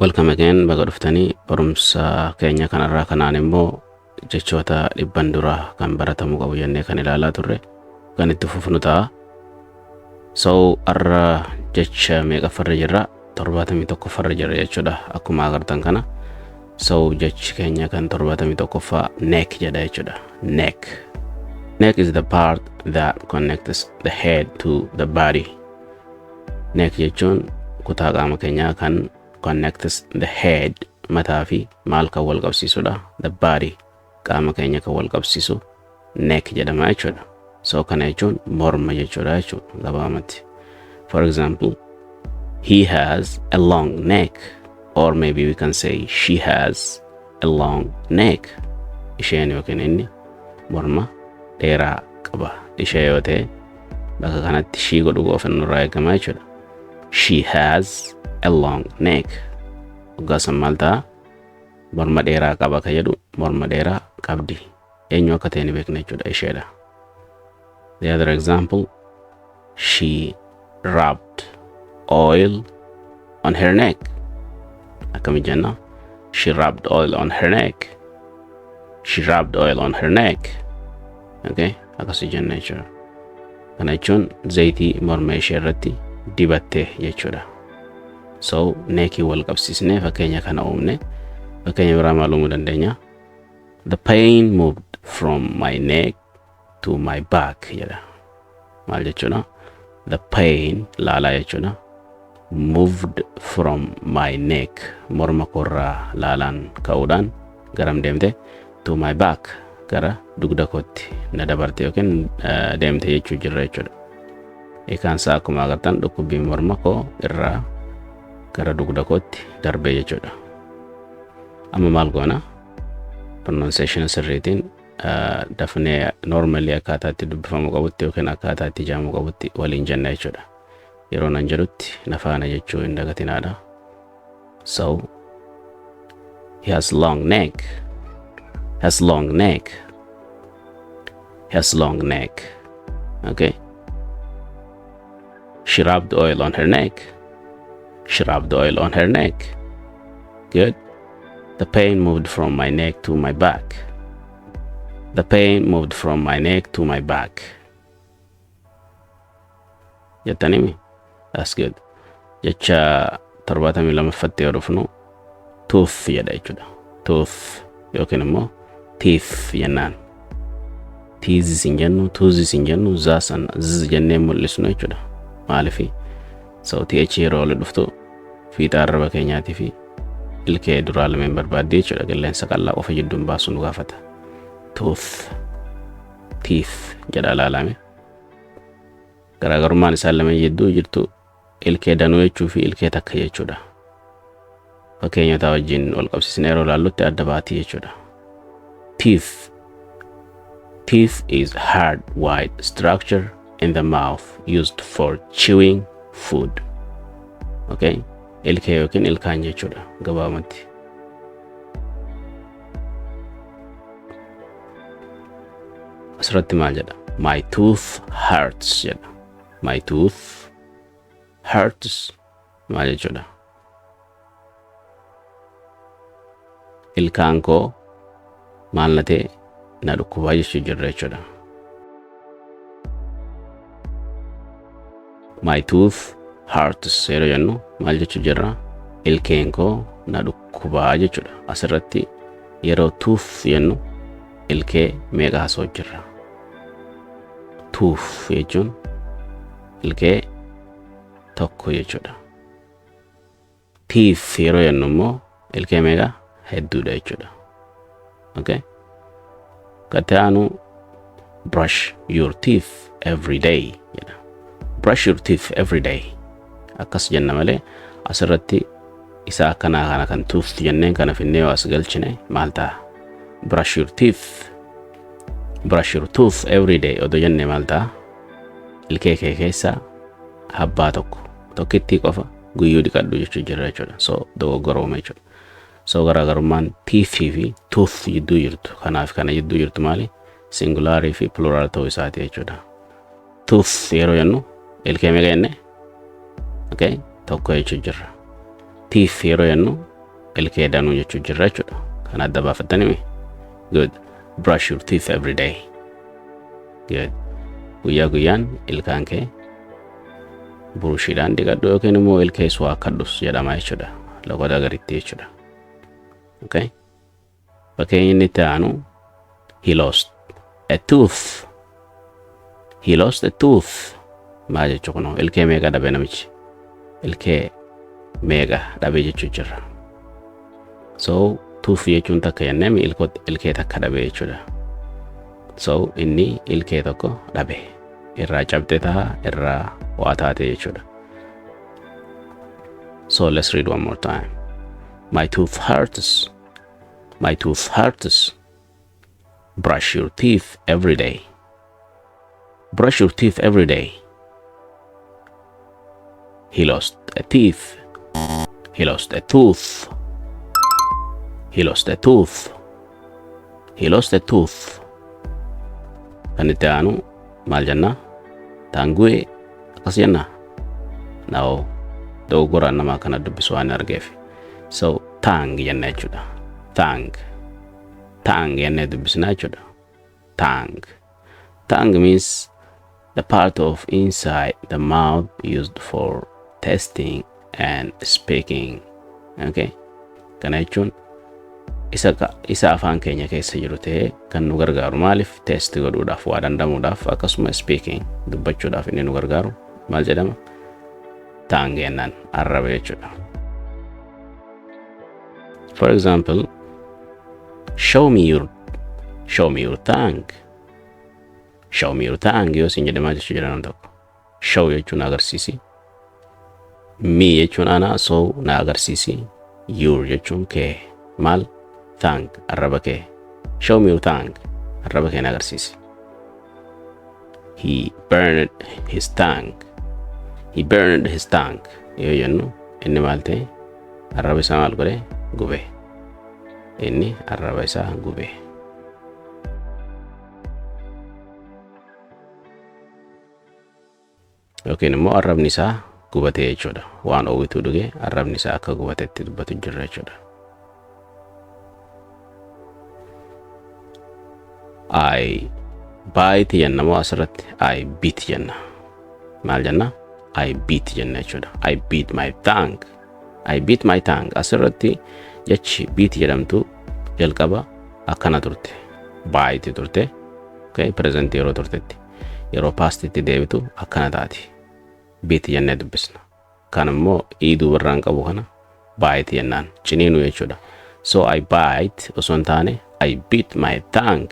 Welcome again, baga dhuftanii. Barumsa keenya kanarraa kanaan immoo jechoota dhibban duraa kan baratamuu qabu jennee kan ilaalaa turre kan itti fufnu ta'a. So har'a jecha meeqaffarra jirra? 71ffarra jirra jechuudha akkuma agartan kana. So jechi keenya kan 71ffaa neck jedha jechuudha. Neck. Neck is the part that connects the head to the body. Neck jechuun kutaa qaama keenyaa kan connects the head, mataa fi maal kan wal qabsiisudha? The body, qaama keenya kan wal qabsiisu neck jedhama jechuudha. So kana jechuun morma jechuudha gabaabumatti. For example, he has a long neck, or maybe we can say she has a long neck. Isheen yookiin inni morma dheeraa qaba. Ishee yoo ta'e bakka kanatti she godhuu qofa nurraa eegama jechuudha. She has a long neck. Waggaa san maal ta'a? Morma dheeraa qaba ka jedhu morma dheeraa qabdi. Eenyu akka ta'e ni beekna jechuudha, isheedha. The other example, she rubbed oil on her neck. Akkami jenna? She rubbed oil on her neck. She rubbed oil on her neck. Okay, akkasii jenna jechuudha. Kana jechuun zayitii morma ishee irratti dibatte jechuudha. So neckii wal qabsiisnee fakkeenya kana uumne. Fakkeenya biraa maal uumuu dandeenya? The pain moved from my neck to my back jedha. Maal jechuudha? The pain, laalaa jechuudha. Moved from my neck, morma koorraa laalaan ka'uudhaan garam deemte? To my back, gara dugda kootti na dabarte yookiin deemte jechuu jirra jechuudha. Hiikaan isaa akkuma agartan dhukkubbiin morma koo irraa gara dugda kootti darbee jechuudha. Amma maal goona? Pronunciation sirriitiin dafnee normally akkaataa itti dubbifamuu qabutti yookiin akkaataa itti ijaamuu qabutti waliin jenna jechuudha. Yeroo nan jedhutti na faana jechuu hin dagatinaadha. So he has long neck. Has long neck. Has long neck. Okay. She rubbed oil on her neck. She rubbed oil on her neck. Good. The pain moved from my neck to my back. The pain moved from my neck to my back. Jettanimi? That's good. Jecha 72ffatti yoo dhufnu tooth jedha jechuudha. Tooth yookiin immoo teeth jennaan. Tiizis hin jennu, tuuzis hin jennu, zaasan z jennee mul'isnu jechuudha. Maalifi? So th yeroo ol dhuftu fiixa arraba keenyaatii fi ilkee duraa lameen barbaaddi jechuudha. Qilleensa qal'aa qofa jidduun baasuu nu gaafata. Tooth, teeth jedha ilaalame. Garaagarummaan isaan lameen jidduu jirtu ilkee danuu jechuu fi ilkee takka jechuudha. Fakkeenyota wajjin wal qabsiisnee yeroo ilaallutti adda baatii jechuudha. Teeth. Teeth is hard white structure in the mouth used for chewing food. Okay? Ilkee yookiin ilkaan jechuudha gabaabumatti. Asirratti maal jedha? My tooth hurts jedha. My tooth hurts maal jechuudha? Ilkaan koo maal na ta'e, na dhukkubaa jechuu jirra jechuudha. My tooth hurts yeroo jennu maal jechuu jirra? Ilkeen koo na dhukkubaa jechuudha. Asirratti yeroo tooth jennu ilkee meeqa haasa'u jirra? Tooth jechuun ilkee tokko jechuudha. Teeth yeroo jennu immoo ilkee meeqa? Hedduudha jechuudha. Okay? Gatti aanu brush your teeth every day jedha. Brush your teeth every day. Akkas jenna malee asirratti isa akkanaa kana kan tooth jenneen kana finnee yoo as galchine maal ta'a? Brush your teeth. Brush your tooth every day odoo jenne maal ta'a? Ilkee kee keessaa habbaa tokko tokkittii qofa guyyuu dhiqadhu jechuu jira jechuudha. So dogoggorooma jechuudha. So garaagarummaan teeth fi tooth jidduu jirtu kanaaf kana jidduu jirtu maali? Singularii fi plural ta'uu isaati jechuudha. Tooth yeroo jennu ilkee meeqa jenne? Okay, tokko jechuu jirra. Teeth yeroo jennu ilkee danuu jechuu jirra jechuudha. Kan adda baafattanii. Good. Brush your teeth every day. Good. Guyyaa guyyaan ilkaan kee burushiidhaan dhiqadhu yookiin immoo ilkee suwaakkadhus jedhama jechuudha. Loqoda garitti jechuudha. Okay? Fakkeenyi inni itti aanu, he lost a tooth. He lost a tooth. Maal jechuu kunoo? Ilkee meeqa dhabe namichi? Ilkee meeqa dhabe jechuu jirra. So tooth jechuun takka jennee, ilkee takka dhabe jechuudha. So inni ilkee tokko dhabe. Irraa cabxe ta'a, irraa waa taate jechuudha. So let's read one more time. My tooth hurts. My tooth hurts. Brush your teeth every day. Brush your teeth every day. He lost a teeth. He lost a tooth. He lost a tooth. He lost a tooth. Kan itti aanu maal jenna? Tongue akkas jenna? No. Dogoggoraan namaa kana dubbisu waan argeef. So tongue jenna jechuudha. Tongue. Tongue jennee dubbisna jechuudha. Tongue. Tongue means the part of inside the mouth used for tasting and speaking. Okay? Kana jechuun isa afaan keenya keessa jiru ta'ee kan nu gargaaru maaliif taste godhuudhaaf, waa dhandhamuudhaaf, akkasuma speaking, dubbachuudhaaf inni nu gargaaru maal jedhama? Tongue jennaan, arraba jechuudha. For example, show me your tongue. Show me your tongue yoo siin jedhe maal jechuu jedha nam tokko? Show jechuun agarsiisi. Me jechuun ana, so na agarsiisi. Your jechuun kee. Maal? Tongue, arraba kee. Show me your tongue. Arraba kee na agarsiisi. He burned his tongue. He burned his tongue. Yoo jennu inni maal ta'e? Arraba isaa maal godhe? Gube. Inni arraba isaa gube. Yookiin immoo arrabni isaa gubatee jechuudha. Waan oowwituu dhuge arrabni isaa akka gubatetti dubbatu jirra jechuudha. I bite jenna moo asirratti I bit jenna? Maal jenna? I bit jenna jechuudha. I bit my tongue. I bit my tongue. Asirratti jechi bit jedhamtu jalqaba akkana turte. Bite turte. Okay, present yeroo turtetti. Yeroo pastitti deebitu akkana taati. Bit jennee dubbisna. Kan immoo ii duubarraan qabu kana bite jennaan. Ciniinuu jechuudha. So I bite osoo hin taane I bit my tongue.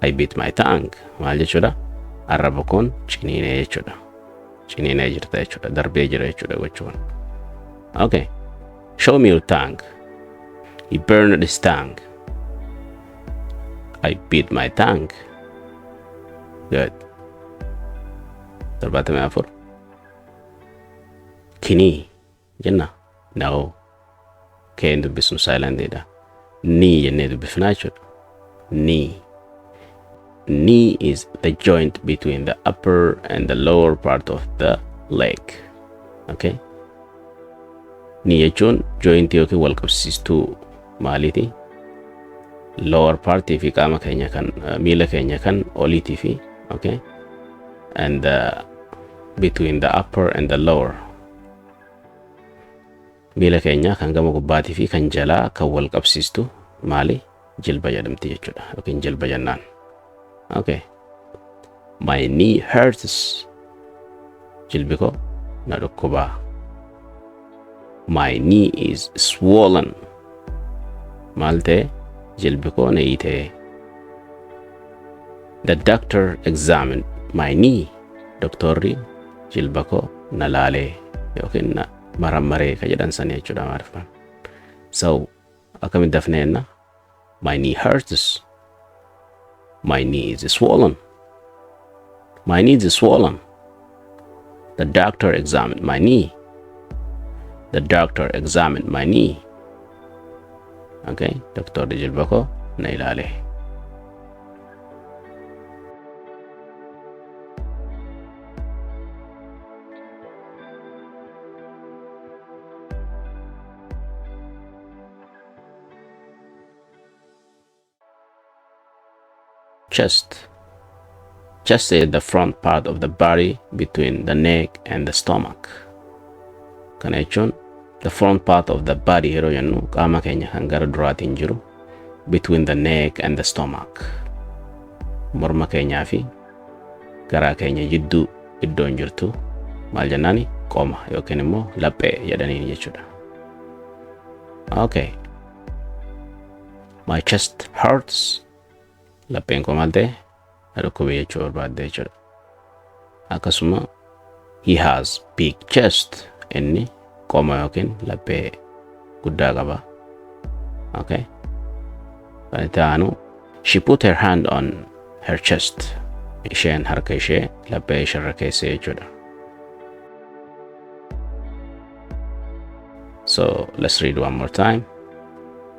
I bit my tongue. Maal jechuudha? Arraba koon ciniinee jechuudha. Ciniinee jirta jechuudha. Darbee jira jechuudha gochuun. Okay. Show me your tongue. He burned his tongue. I bit my tongue. Good. 74. Kinii jenna? No. Keen dubbisnu silentidha. Knee jennee dubbifnaa jechuudha. Knee. Knee is the joint between the upper and the lower part of the leg. Okay? Knee jechuun jointii yookiin wal qabsiistuu maaliiti? Lower partii fi qaama keenya kan miila keenya kan oliitii fi, okay? And between the upper and the lower, miila keenya kan gama gubbaatii fi kan jalaa kan wal qabsiistu maali? Jilba jedhamti jechuudha yookiin jilba jennaan. Okay. My knee hurts. Jilbi koo na dhukkubaa. My knee is swollen. Maal ta'e? Jilbi koo na hiitee. The doctor examined my knee. Doktorri jilba koo na laalee yookiin na marammaree ka jedhan sanii jechuudha maariffaan. So akkamitti dafnee jenna? My knee hurts. My knee is swollen. My knee is swollen. The doctor examined my knee. The doctor examined my knee. Okay, doktorri jilba koo na ilaale. Chest. Chest is the front part of the body between the neck and the stomach. Kana jechuun the front part of the body yeroo jennu qaama keenya kan gara duraatiin jiru, between the neck and the stomach. Morma keenyaa fi garaa keenya jidduu iddoon jirtu maal jennaani? Qoma yookiin immoo laphee jedhaniin jechuudha. Okay. My chest hurts. Lapheen koo maal ta'e? Na dhukkube jechuu barbaadde jechuudha. Akkasuma he has big chest. Inni qoma yookiin laphee guddaa qaba. Okay. Kan itti aanu, she put her hand on her chest. Isheen harka ishee laphee isheerra keesse jechuudha. So let's read one more time.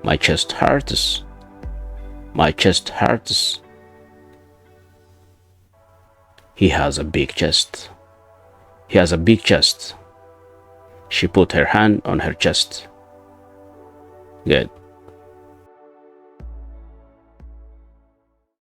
My chest hurts. My chest hurts. He has a big chest. He has a big chest. She put her hand on her chest. Good.